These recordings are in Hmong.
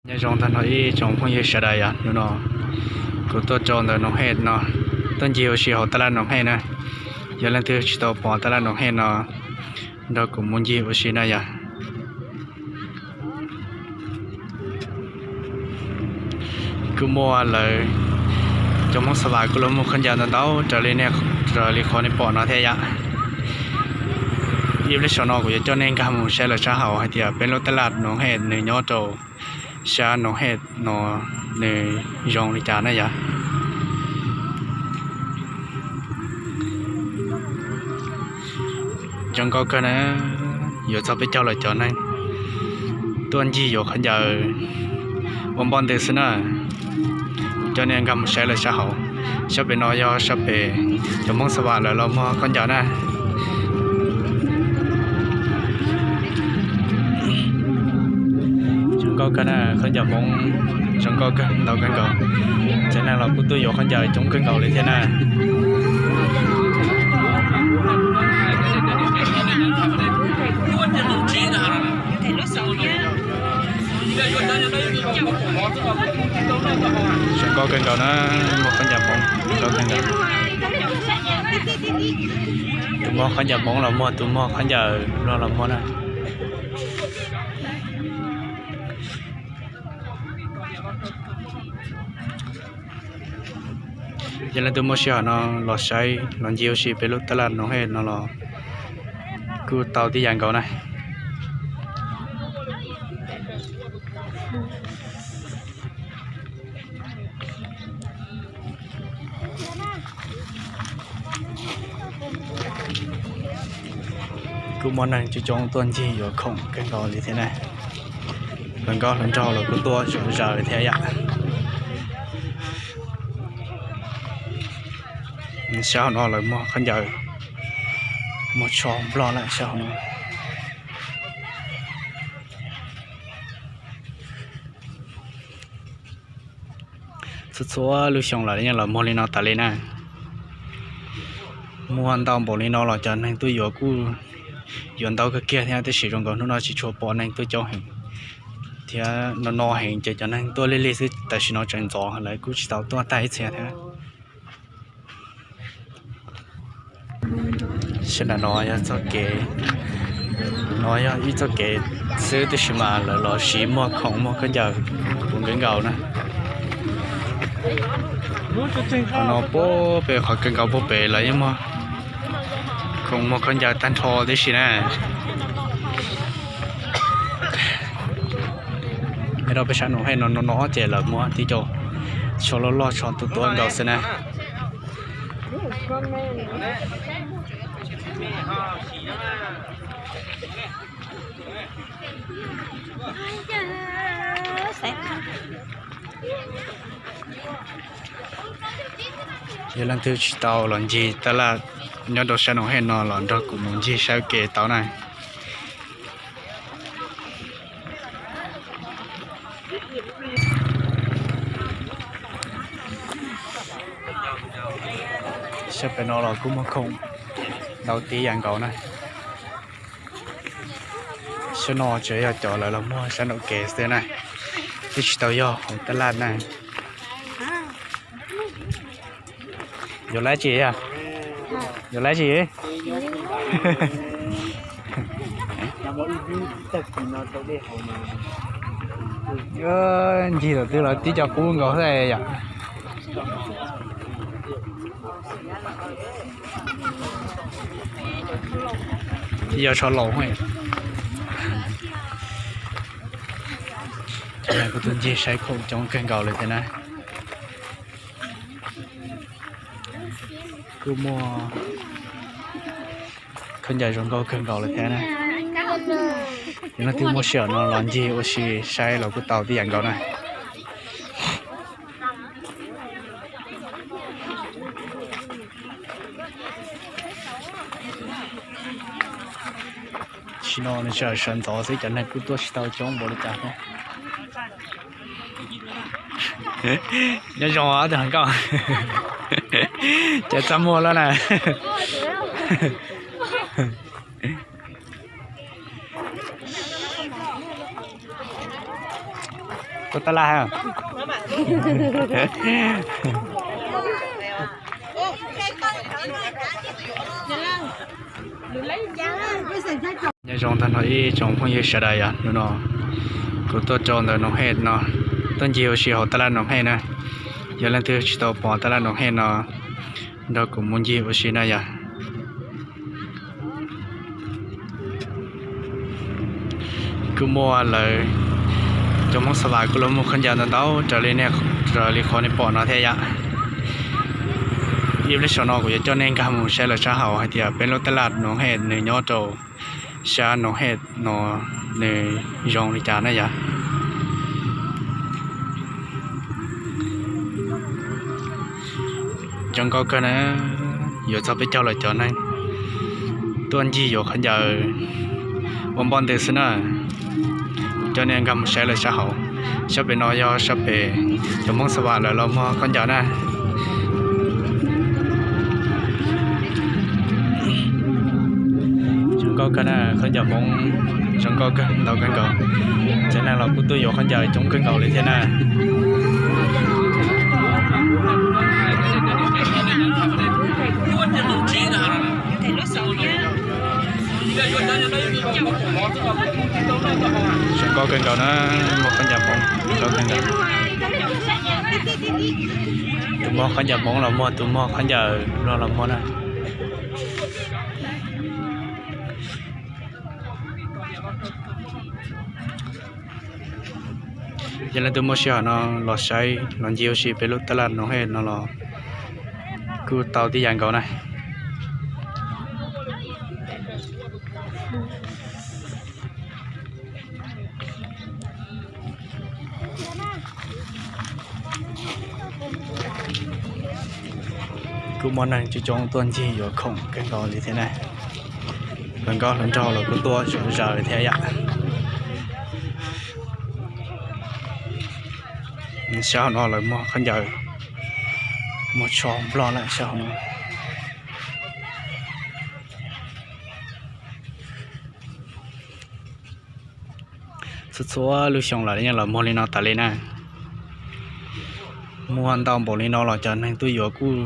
Nyob zoo tag nrho ib tsoom phooj ywg sawv daws, yog hnub no kuv tuaj rau ntawm Noov Hej no, tuaj ncig ua si hauv tab laj Noov Hej na. Yog leej twg tsis tau pom tab laj Noov Hej no, nrog kuv mus ncig ua si na yom. Kuj muaj lawv cov Hmoob Xa Vas kuj los muag khaub ncaws ntau ntau raws li nej, raws li qhov nej pom no thiab yom. Ib pliag saum no kuv yuav coj nej nkag mus saib lawv sab hauv hais tias peb lub tab laj Noov Hej nws nyob rau sab Noov Hej no nws zoo li cas na yom. Zoo nkauj kawg na, yuav txog peb caug lawm cov neeg tuaj ncig yuav khaub ncaws ua npoj ntws xwb na. Coj nej nkag mus saib lawv sab hauv, sab pem no yog sab pem cov Hmoob Xa Vas lawv los muag khaub ncaws na. Zoo nkauj kawg na, khaub ncaws Hmoob zoo nkauj kawg ntau kawg nkaus. Cov neeg los kuj tuaj yuav khaub ncaws coob kawg nkaus li thiab na. Zoo nkauj kawg nkaus na, muag khaub ncaws Hmoob zoo nkauj kawg nkaus. Tus muag khaub ncaws Hmoob los muag, tus muag khaub ncaws Nplog los muag na. Yog leej twg muaj sij hawm no los saib los ncig ua si peb lub tab laj Noov Hej no los kuj tau tib yam nkaus na. Kuj muaj neeg coob coob tuaj ncig yuav khoom kawg nkaus li thiab na. Hluas nkauj hluas nraug los kuj tuaj zom zaws thiab yom. Sab hauv no lawv muag khaub ncaws, muag tsho Nplog lawm sab hauv no. Txhua txhua lub xyoo lawv yeej los muag li no tas li na. Muag ntau npaum li no los cov neeg tuaj yuav kuj yuav ntau kawg kiag thiab, tiam sis zoo nkaus hnub no tsis tshua pom neeg tuaj coob heev thiab, no no heev ces cov neeg tuaj lig lig xwb, tam sim no tseem ntxov lawv kuj tsis tau tuaj tag ib txhia thiab. Sab nram no yog txoj kev, no yog ib txoj kev xwb, tiam sis mas lawv los siv muag khoom muag khaub ncaws puv nkees nkaus na. Qhov no puag pem, qhov kawg nkaus puag pem lawv yeej muag khoom muag khaub ncaws tag nrho tib si na. Nyob rau peb sab Noov Hej no, no no ces lawv muag tib co tsho loj loj, tsho tuab tuab nkaus xwb na. Yog leej twg tsis tau los ncig tab laj nyob rau sab Noov Hej no los nrog kuv mus ncig saib ua ke tau na. Sab pem no los kuj muag khoom ntau tib yam nkaus na. Sab no tsuas yog cov lawv los muag sab nraum kev xwb na, twb tsis tau yog hauv tab laj na. Yuav lab tsi yog? Yuav lab tsi? Ncig tom twg los tib co kub nkaus xwb yom. Yog tsho laus. Cov neeg kuj tuaj ncig saib khoom coob kawg nkaus li thiab na. Kuj muaj khaub ncaws zoo nkauj kawg nkaus li thiab na. Yog leej twg muaj sij hawm no los ncig ua si saib los kuj tau tib yam nkaus na. Sim no nws sawv ntxov xwb, cov neeg kuj tuaj tsis tau coob npaum li cas thiab. Nyob zoo ob tug hluas nkauj, cas txaj muag lawm na. Kuv tab laj ha. Nyob zoo tag nrho ib tsoom phooj ywg sawv daws, yog hnub no kuv tuaj rau ntawm Noov Hej no, tuaj ncig ua si hauv tab laj Noov Hej na. Yog leej twg tsis tau pom tab laj Noov Hej no, nrog kuv mus ncig ua si na yom. Kuj muaj lawv cov Hmoob Xa Vas kuj los muag khaub ncaws ntau ntau raws li nej, raws li qhov nej pom no thiab yom. Ib pliag saum no kuv yuav coj nej nkag mus saib lawv sab hauv hais tias peb lub tab laj Noov Hej nws nyob rau sab Noov Hej no nws zoo li cas na yom. Zoo nkauj kawg na, yuav txog peb caug lawm cov neeg tuaj ncig yuav khaub ncaws ua npoj ntws xwb na. Coj nej nkag mus saib lawv sab hauv, sab pem no yog sab pem cov Hmoob Xa Vas lawv los muag khaub ncaws na. Zoo nkauj kawg na, khaub ncaws Hmoob zoo nkauj kawg ntau kawg nkaus. Cov neeg los kuj tuaj yuav khaub ncaws coob kawg nkaus li thiab na. Zoo nkauj kawg nkaus na, muag khaub ncaws Hmoob zoo nkauj kawg nkaus. Tus muag khaub ncaws Hmoob los muag, tus muag khaub ncaws Nplog los muag na. Yog leej twg muaj sij hawm no los saib los ncig ua si peb lub tab laj Noov Hej no los kuj tau tib yam nkaus na. Kuj muaj neeg coob coob tuaj ncig yuav khoom kawg nkaus li thiab na. Hluas nkauj hluas nraug los kuj tuaj zom zaws thiab yom. Sab hauv no lawv muag khaub ncaws, muag tsho Nplog lawm sab hauv no. Txhua txhua lub xyoo lawv yeej los muag li no tas li na. Muag ntau npaum li no los cov neeg tuaj yuav kuj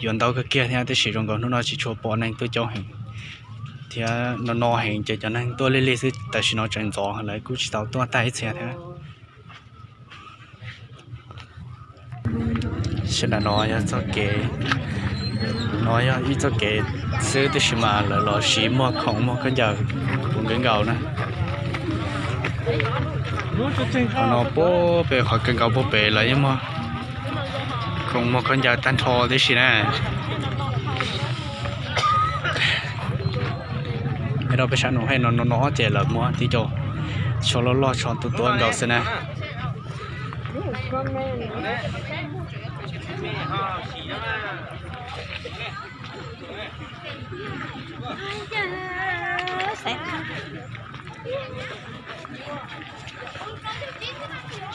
yuav ntau kawg kiag thiab, tab sis zoo nkaus hnub no tsis tshua pom neeg tuaj coob heev thiab. No no heev ces cov neeg tuaj lig lig xwb, tam sim no tseem ntxov lawv kuj tsis tau tuaj tag ib txhia thiab. Sab nram no yog txoj kev, no yog ib txoj kev xwb tab sis mas lawv los siv muag khoom muag khaub ncaws puv nkaus nkaus na. Qhov no puag pem, qhov kawg nkaus puag pem lawv yeej muag khoom muag khaub ncaws tag nrho tib si na. Nyob rau peb sab Noov Hej no no no ces lawv muag tib co tsho loj loj tsho tuab tuab nkaus xwb na.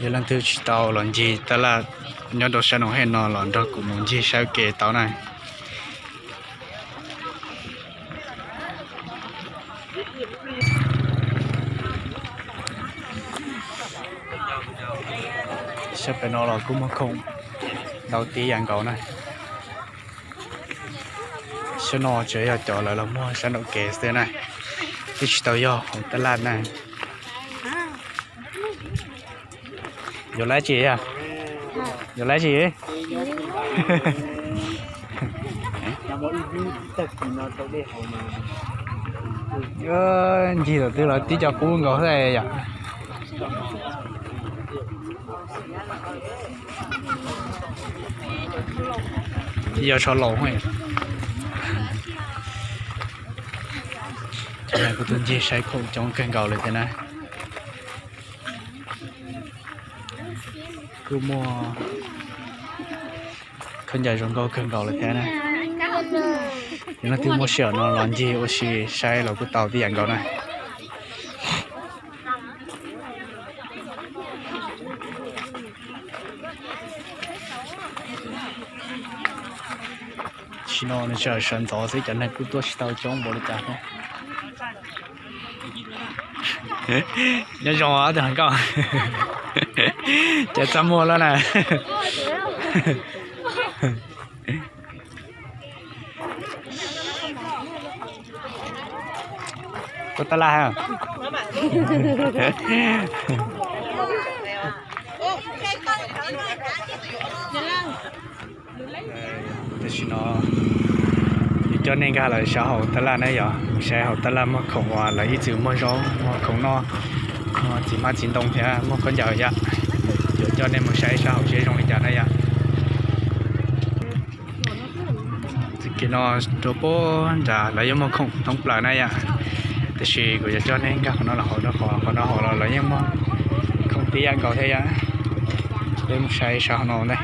Yog leej twg tsis tau los ncig tab laj nyob rau sab Noov Hej no los nrog kuv mus ncig saib ua ke tau na. Sab pem no los kuj muag khoom ntau tib yam nkaus na. Sab no tsuas yog cov lawv los muag sab nraum kev xwb na, twb tsis tau yog hauv tab laj na. Yuav lab tsi yog? Yuav lab tsi? Ncig tom twg los tib co kub nkaus xwb yom. Tib co tsho laus. Cov neeg kuj tuaj ncig saib khoom coob kawg nkaus li thiab na. Kuj muaj khaub ncaws zoo nkauj kawg nkaus li thiab na. Yog leej twg muaj sij hawm no los ncig ua si saib los kuj tau tib yam nkaus na. Tam sim no nws tseem sawv ntxov xwb, cov neeg kuj tuaj tsis tau coob npaum li cas thiab. Nyob zoo ob tug hluas nkauj. Cas txaj muag lawm na. Koj tab laj ha. Tam sim no yuav coj nej nkag lawm sab hauv tab laj na yom, mus saib hauv tab laj muag khoom uas lawv ib txwm muag zaub muag khoom noj, muag txiv hmab txiv ntoo thiab muag khaub ncaws yom. Yuav coj nej mus saib sab hauv seb zoo li cas na yom. Txoj kev no rau puag nrad lawv yuav muag khoom thoob plaws na yom. Tiam sis kuv yuav coj nej nkag qhov no los hauv, qhov no hauv los lawv yeej muag khoom tib yam nkaus thiab yom. Peb mus saib sab hauv no ntej.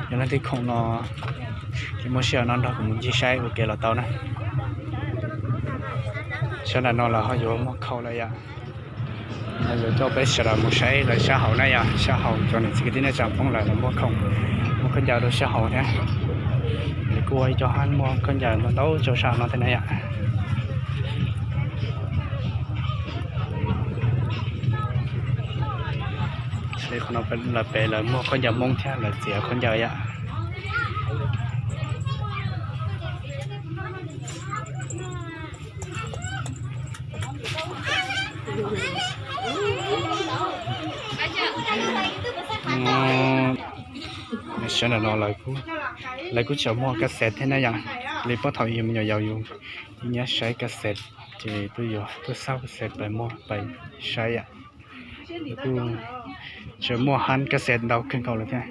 Yog leej twg khoom no ces muaj sij hawm no nrog kuv mus ncig saib ua ke los tau na. Sab nram no lawv ho yuav muag khoom lawm yom. Yuav coj peb sawv daws mus saib lawv sab hauv na yom, sab hauv cov niam txiv kwv tij neej tsa Hmoob lawv muag khoom, muag khaub ncaws rau sab hauv thiab. Lawv kuj ua ib co hab muag khaub ncaws ntau ntau rau sab no thiab na yom. Qhov no lawv pem lawv muag khaub ncaws Hmoob thiab lawv txiav khaub ncaws yom. Sab nram no lawv kuj tseem muag kas xev thiab na yom. Li puag thaum yus me nyuam yaus yus nyiam saib kas xev, ces tuaj yuav tuaj xauj kas xev pais muag pais saib yom. Kuj tseem muaj hab kas xev ntau kawg nkaus lawm thiab.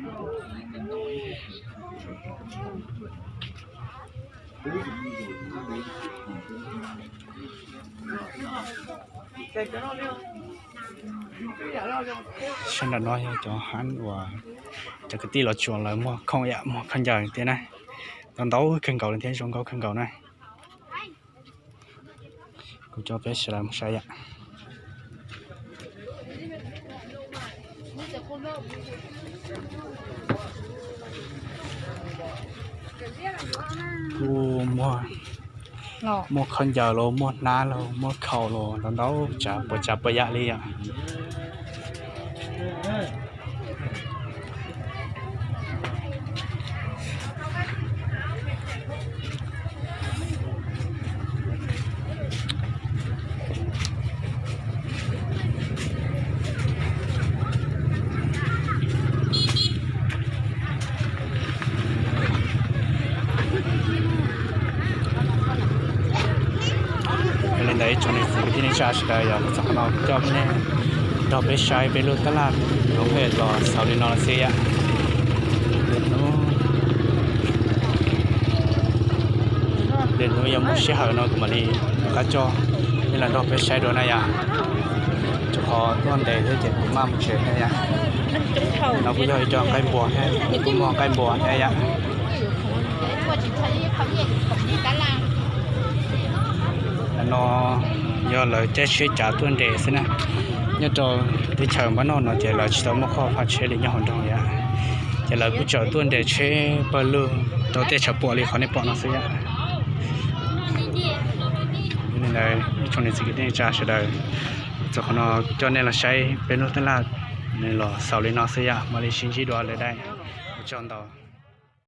Sab nram no yog cov hab uas cov kwv tij los tsuas lawv muag khoom yom, muag khaub ncaws thiab na. Ntau ntau kawg nkaus li thiab, zoo nkauj kawg nkaus na. Kuv coj peb sawv daws mus saib yom. Kuj muag khaub ncaws los, muag hnab los, muag khau los, ntau ntau tsav puas tsav puas yam li yom. Yog li ntawd ib tsoom niam txiv kwv tij neej tsa sawv daws, yog txog qhov no kuv coj nej nrog peb saib peb lub tab laj hauv peb los xaus li no xwb yom. Lwm hnub yog muaj sij hawm no kuv mam li rov qab coj nej los nrog peb saib dua na yom. Rau qhov tuaj ntev thiab ces kuv maj mus tsev thiab yom. No kuj yog ib co nqaij npua thiab, kuj muaj nqaij npua thiab yom. No yog lawv caij tsheb cav tuaj nres xwb na. Nyob rau teb chaws npab noj no ces lawv tsis tau muaj qhov phav tsheb li nyob hauv nroog yom, ces lawv kuj tseem tuaj nres tsheb pawg lug rau tej tshav puam li qhov nej pom no xwb yom. Li ntawd ib tsoom niam txiv kwv tij neej tsa sawv daws, txog qhov no coj nej los saib peb lub tab laj los xaus li no xwb yom, mam li sib ntsib dua lwm daim. Ua tsaug ntau.